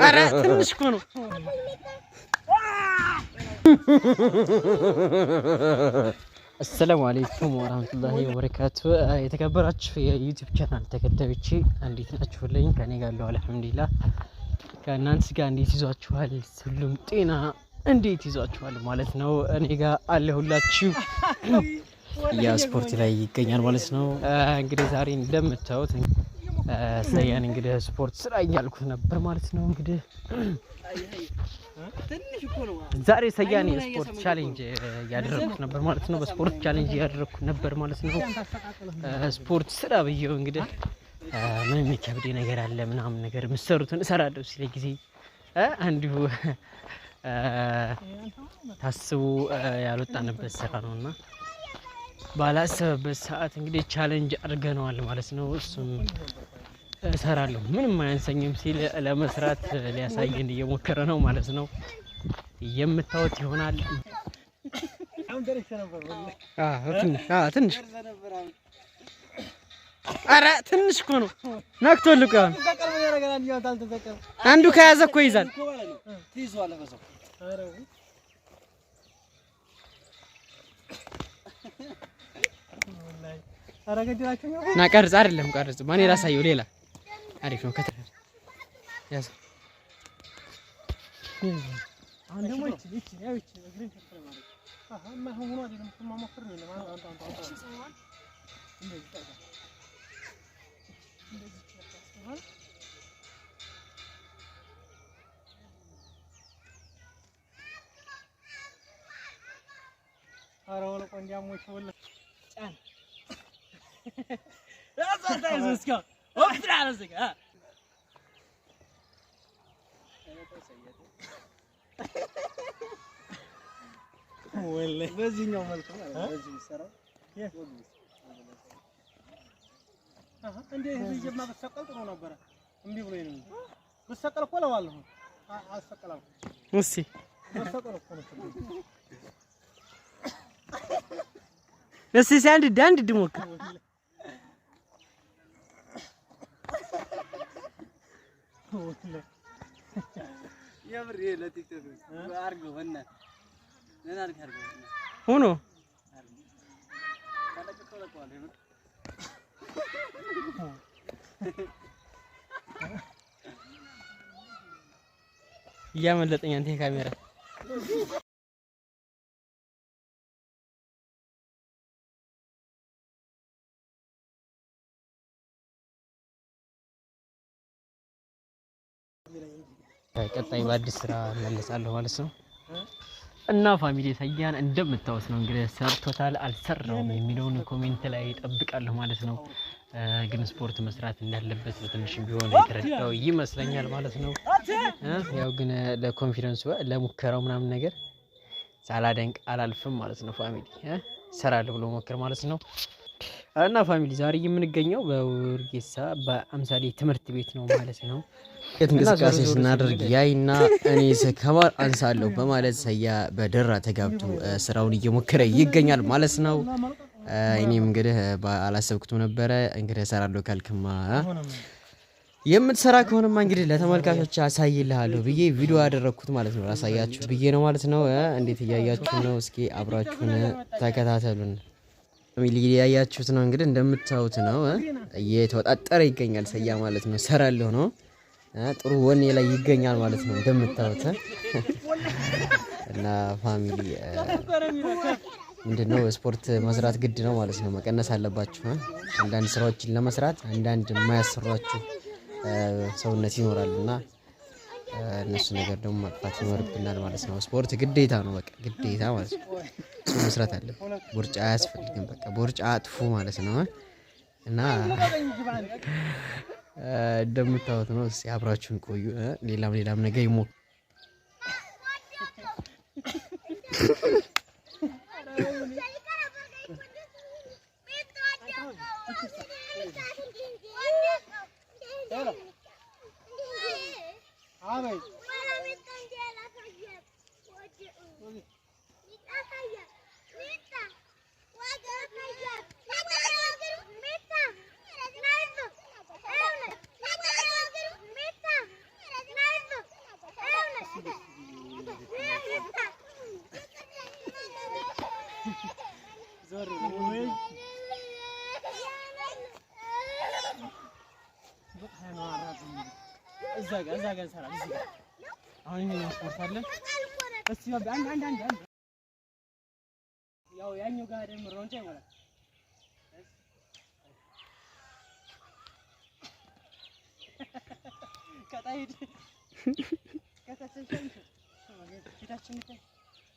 ኧረ ትንሽ እኮ ነው። السلام عليكم ورحمة الله وبركاته። የተከበራችሁ የ YouTube channel ተከታዮቼ እንዴት ናችሁልኝ? ከኔ ጋር አለሁ الحمد لله። ከእናንተ ጋር እንዴት ይዟችኋል? ሁሉም ጤና እንዴት ይዟችኋል ማለት ነው። እኔ ጋር አለሁላችሁ። ያ ስፖርት ላይ ይገኛል ማለት ነው። እንግዲህ ዛሬ እንደምታዩት ሰያን እንግዲህ ስፖርት ስራ እያልኩት ነበር ማለት ነው። እንግዲህ ዛሬ ሰያን የስፖርት challenge እያደረኩት ነበር ማለት ነው። በስፖርት challenge እያደረኩት ነበር ማለት ነው። ስፖርት ስራ ብየው እንግዲህ ምንም የሚከብድ ነገር አለ ምናምን ነገር የምትሰሩትን እሰራለሁ ሲለ ጊዜ እንዲሁ ታስቡ ያልወጣንበት ስራ ነውና ባላሰበበት ሰዓት እንግዲህ challenge አድርገነዋል ማለት ነው። እሱም እሰራለሁ ምንም አያንሰኝም ሲል ለመስራት ሊያሳየን እየሞከረ ነው ማለት ነው። የምታዩት ይሆናል። ትንሽ ኧረ ትንሽ እኮ ነው ነክቶልህ እኮ አንዱ ከያዘ እኮ ይይዛል። ና ቀርጽ፣ አይደለም ቀርጽ፣ ማን ላሳየው? ሌላ አሪፍ ነው። ከተር ያዝ። በዚህኛው መልኩ በዚህ የሚሰራው እንደ ይዤማ ብትሰቀል ጥሩ ነበረ። እምቢ ብሎኝ ነው። ብትሰቀል እኮ እለዋለሁ። አልሰቀላም። እስኪ ብትሰቀል እኮ ነው። እስኪ አንድ አንድ ድሞክር። ሆኖ እያመለጠኝ አንተ ካሜራ ቀጣይ በአዲስ ስራ እመለሳለሁ ማለት ነው። እና family ሰያን እንደምታዩት ነው እንግዲህ ሰርቶታል አልሰራውም የሚለውን comment ላይ እጠብቃለሁ ማለት ነው። ግን ስፖርት መስራት እንዳለበት በትንሽም ቢሆን የተረዳው ይመስለኛል ማለት ነው። ያው ግን ለ confidence ኡ ለሙከራው ምናምን ነገር ሳላደንቅ አላልፍም ማለት ነው። family እሰራለሁ ብሎ ሞክር ማለት ነው። እና family ዛሬ የምንገኘው በውርጌሳ በአምሳሌ ትምህርት ቤት ነው ማለት ነው። እንቅስቃሴ ስናደርግ ያይና እኔ ከማር አንሳለሁ በማለት ሰያ በደራ ተጋብቶ ስራውን እየሞከረ ይገኛል ማለት ነው። እኔም እንግዲህ አላሰብኩትም ነበረ። እንግዲህ እሰራለሁ ካልክማ የምትሰራ ከሆነማ እንግዲህ ለተመልካቾች አሳይልሃለሁ ብዬ ቪዲዮ ያደረግኩት ማለት ነው። ላሳያችሁ ብዬ ነው ማለት ነው። እንዴት እያያችሁ ነው? እስኪ አብራችሁን ተከታተሉን። family እያያችሁት ነው እንግዲህ እንደምታዩት ነው። እየተወጣጠረ ይገኛል ሰያ ማለት ነው። እሰራለሁ ነው ጥሩ ወኔ ላይ ይገኛል ማለት ነው እንደምታዩት። እና family ምንድነው ስፖርት መስራት ግድ ነው ማለት ነው። መቀነስ አለባችሁ። አንዳንድ ስራዎችን ለመስራት አንዳንድ የማያሰሯችሁ ሰውነት ይኖራል እና እነሱ ነገር ደግሞ ማጥፋት ይኖርብናል ማለት ነው። ስፖርት ግዴታ ነው፣ በቃ ግዴታ ማለት ነው። እሱ መስራት አለብን። ቦርጫ አያስፈልግም። በቃ ቦርጫ አጥፉ ማለት ነው። እና እንደምታዩት ነው። እስኪ አብራችሁን ቆዩ። ሌላም ሌላም ነገር ይሞ እዛ ጋር እዛ ጋር እንሰራለን። እዚህ ጋር አሁን ይሄኛው ስፖርት አለ። እስቲ አንድ አንድ አንድ አንድ ያው ያኛው ጋር ደምሮ እንጂ አይሞላም።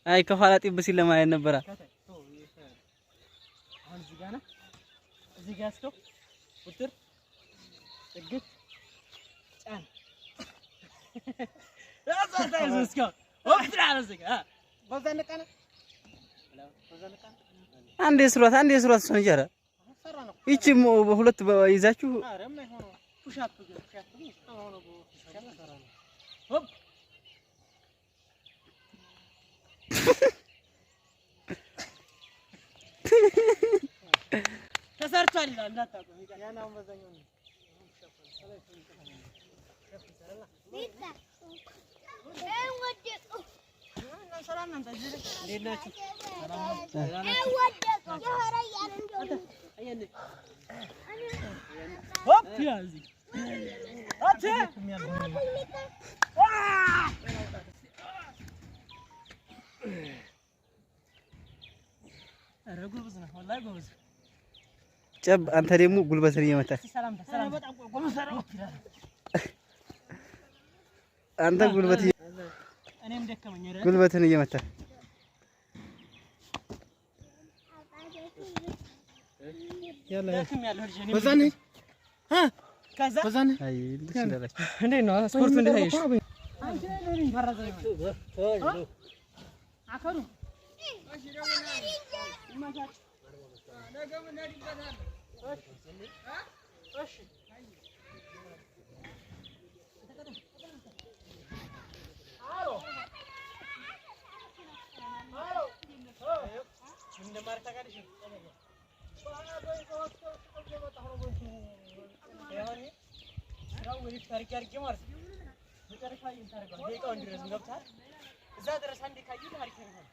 አይ ከኋላ ጢብ ሲል ለማየት ነበረ። አሁን እዚህ ጋር ነህ። እዚህ ጋር እስከው ውጥር ጥግት ጫን አንዴ ስሯት፣ አንዴ ስሯት። እሷን እንጀራ ይቺ ሁለት ይዛችሁ ተሰርቷል ይላል። እንዳታቆም ጨብ። አንተ ደግሞ ጉልበትን እየመታህ አንተ ጉልበትን እየመታህ እንዴት ነው ስፖርቱ? እንዴት አየሽ? እዛ ድረስ አንዴ ካየሁት አሪፍ ነው።